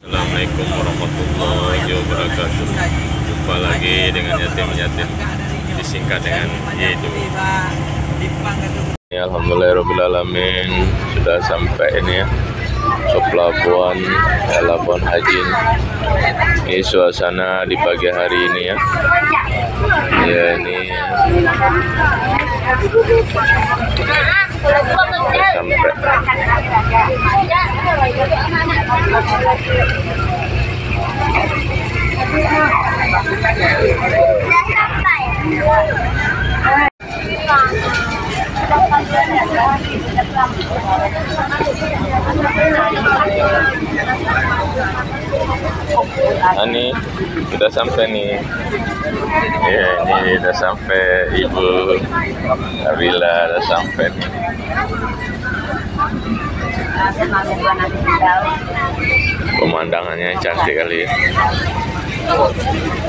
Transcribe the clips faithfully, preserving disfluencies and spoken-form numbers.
Assalamualaikum warahmatullahi wabarakatuh. Jumpa lagi dengan yatim-yatim, disingkat dengan Y dua. Ya, alhamdulillahirabbil alamin, sudah sampai ini ya, ke pelabuhan, ya, Labuan Haji. Ini suasana di pagi hari ini ya. Ya, ini sudah sampai. Ani, sudah sampai ni. Ya, ini sudah sampai Ibu Nabila, sudah sampai ni. Pemandangannya cantik kali ya.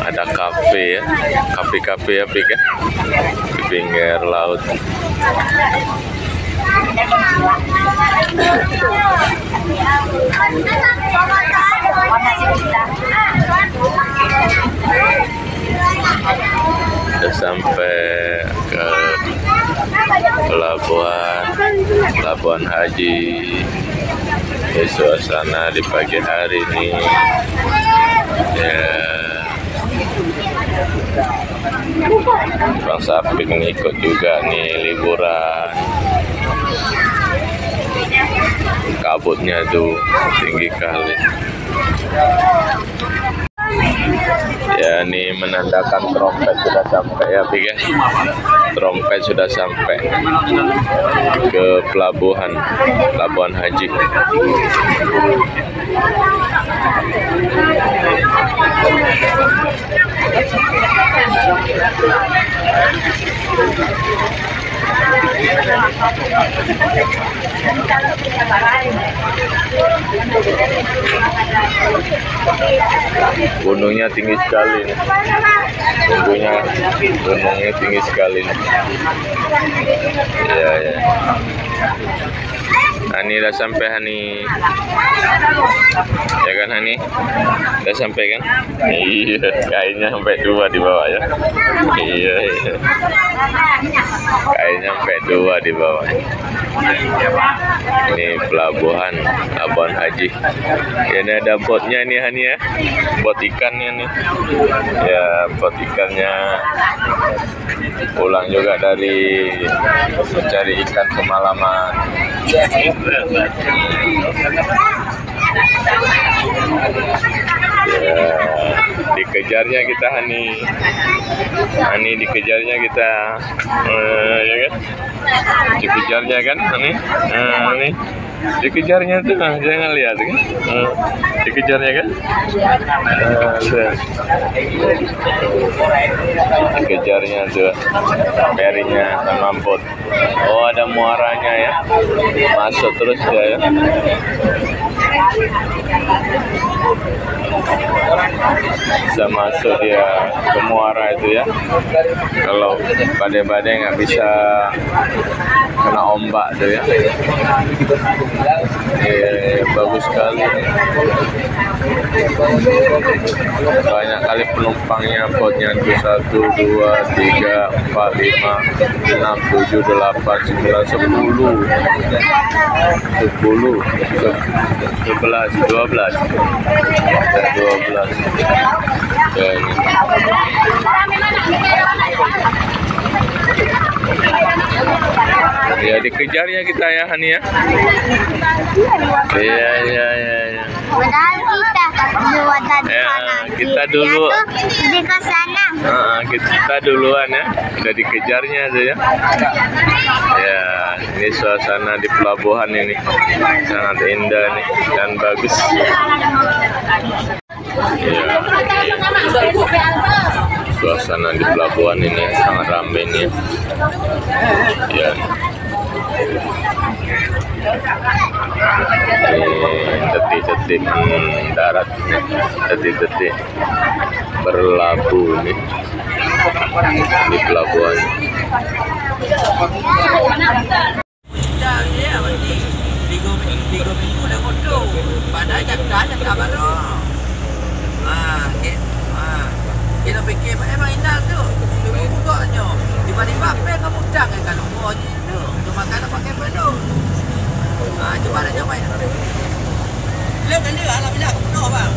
Ada kafe ya, kafe-kafe ya, Pik, ya, di pinggir laut. Sudah sampai ke pelabuhan, Pelabuan Haji. Ini suasana di pagi hari ni. Ya. Bang Sapik ni ikut juga ni liburan. Kabutnya tu tinggi kali. Ya, ini menandakan trompet sudah sampai ya, Pik, ya. Trompet sudah sampai ke pelabuhan, Pelabuhan Haji. Gunungnya tinggi sekali ni. Gunungnya, gunungnya tinggi sekali ni. Ya, ya. Ani dah sampai, Ani. Ya kan, Ani? Dah sampai kan? Iya, kainnya sampai dua di bawah ya. Iya, iya. Kainnya sampai dua di bawah. Ini pelabuhan, Pelabuhan Haji. Ini ada botnya ni, Hani, ya. Bot ikannya ni. Ya, bot ikannya. Pulang juga dari mencari ikan semalaman. Ya, dikejarnya kita, Hani. Hani, dikejarnya kita. Eh, ya kan? Dikejarnya kan, Hani? Eh, Hani. Dikejarnya tu, ah, jangan lihat kan? Eh, dikejarnya kan? Eh, tu. Dikejarnya tu. Ferinya sama bot. Oh, ada muaranya ya. Masuk terus dia ya. Bisa masuk dia ke muara itu ya. Kalau badai-badai nggak bisa kena ombak tu ya. Eh, bagus sekali. Banyak kali penumpangnya, botnya tu, satu, dua, tiga, empat, lima, enam, tujuh, delapan, sembilan, sepuluh. Sepuluh, se-, sebelas, dua belas. Ada dua belas. Dan ya, dikejarnya kita ya, Hani ya. Iya, iya, iya, iya. Padahal kita dulu ada di sana. Ya, kita dulu. Dia tuh di ke sana. Heeh, kita duluan ya. Udah dikejarnya tuh ya. Ya, ini suasana di pelabuhan ini. Sangat indah nih dan bagus. Ya. Suasana di pelabuhan ini sangat ramai nih. Ya. Ini detik-detik mendarat, detik-detik berlabuh nih di pelabuhan. Tiba-tiba pèng kamoe utang, eh, ka lupa jih. Tuh, cuma kan pakai penuh. Ah, cuba dah nyobai. Lé kali, alhamdulillah, aku penuh, bang.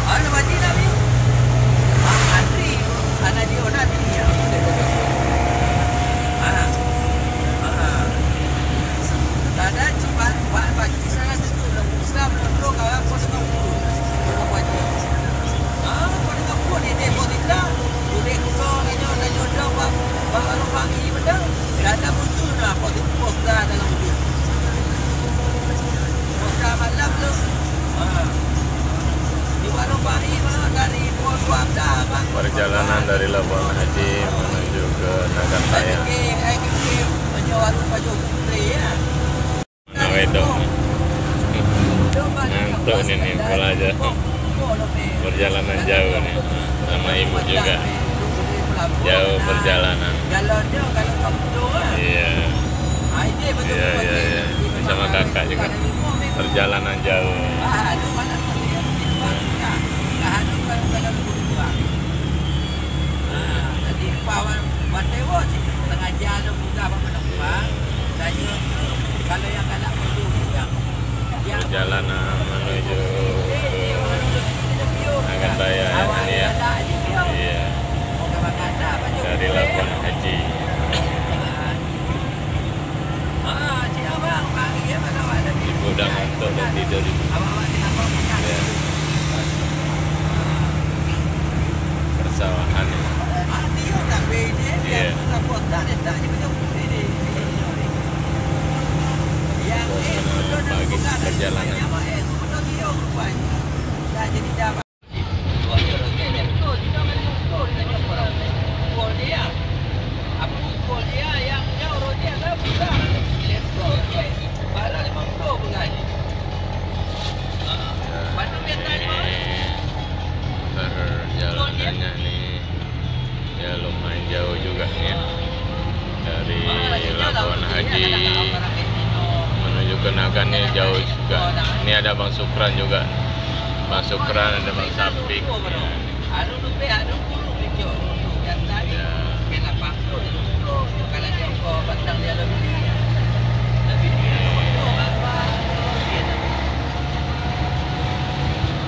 Ah, lepas ni, Nabi. Ah, antri. Anak dia, oh, Nabi, ya. Ah. Ah. Kadang cuma, buat bagi sana tu, dah Islam, dah kawan, pun tengah urus. Dah buat dia. Ah, pun tengah urus, dia, dia, pun tidak. Boleh kau, nanya, nanya, dah, bak, bak, bak, bak, bak, bak, Dalam ujeuen na, poh, poh ka dalam ujeuen. Poh ka malam tu. Ha. Di warung Fahri, ha, dari poh dua belas, Bang. Perjalanan dari Labuan Haji menuju ke Nagan Raya. Saya fikir, saya fikir, menuju warung Pak Jokutri, ya. Nah, wedok ni. Ngantuk ni, ni, pelajar. Perjalanan jauh ni. Sama ibu juga. Jauh perjalanan. Iya. Iya, iya, iya. Sama kakak juga. Perjalanan jauh. Perjalanan menuju Nagan Raya, ya, ini, ya. Iya. Dari Labuan Haji. Ibu dah ngantuk dan tidur, Ibu. Ya. Persawahan ini. Iya. Suasana pagi perjalanan. Perjalanannya nih, ya, lumayan jauh juga nih, ya. Dari Labuan Haji menuju ke Nagan nih jauh juga. Ini ada Bang Sukran juga. Bang Sukran, ada Bang Sapik. Ya.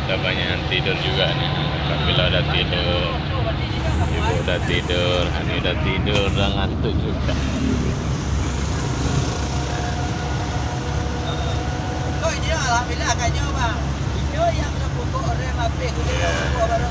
Dah banyak yang tidur juga nih. Kamila dah tidur. Ibu dah tidur. Ani dah tidur. Dah ngantuk juga. Alhamdulillah, kan nyoe, Bang. Itu yang nak pokok rem habis, udah nak pokok baru.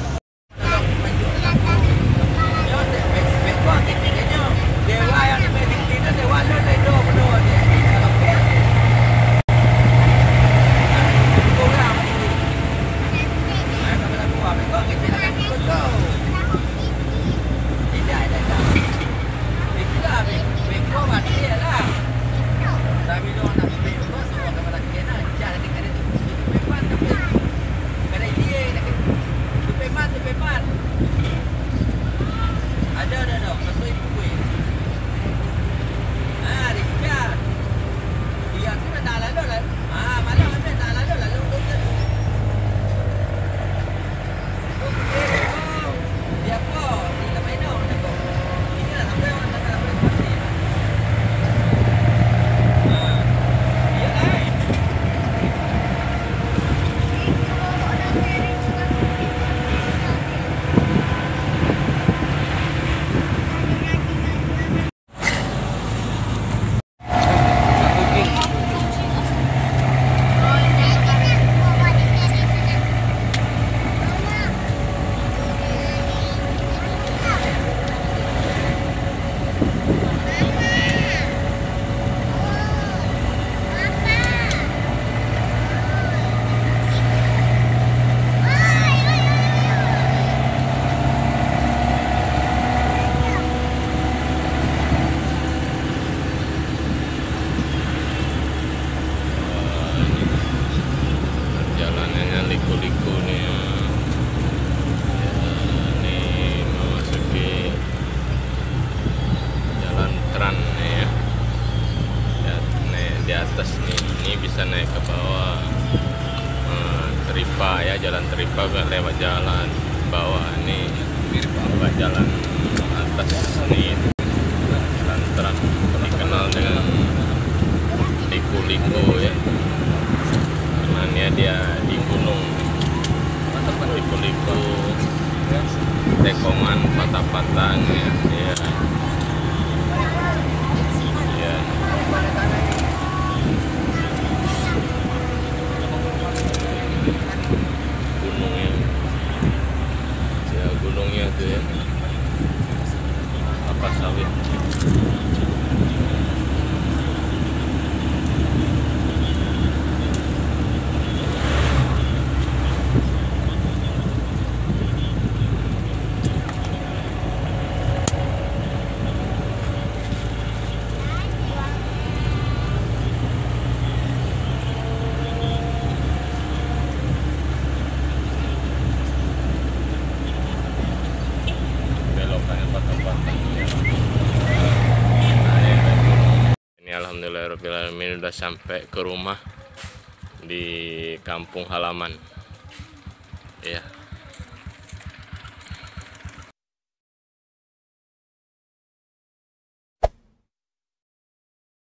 Wah, ini perjalanannya liku-liku nih, ya. Ya, ini memasuki jalan Trans nih, ya. Ya, naik di atas nih. Ini bisa naik ke bawah. Eh, Tripa, ya, jalan Tripa kan lewat jalan bawah nih. Lewat jalan Ini jalan terang dikenal dengan liku-liku, ya. Karena dia, dia di gunung. Liku-liku, tekongan, patah-patah, ya. Ya. Ya. Gunungnya. Ya, gunungnya itu, ya. Apa sawit? Ini alhamdulillahirabbil alamin, udah sampai ke rumah di kampung halaman. Ya.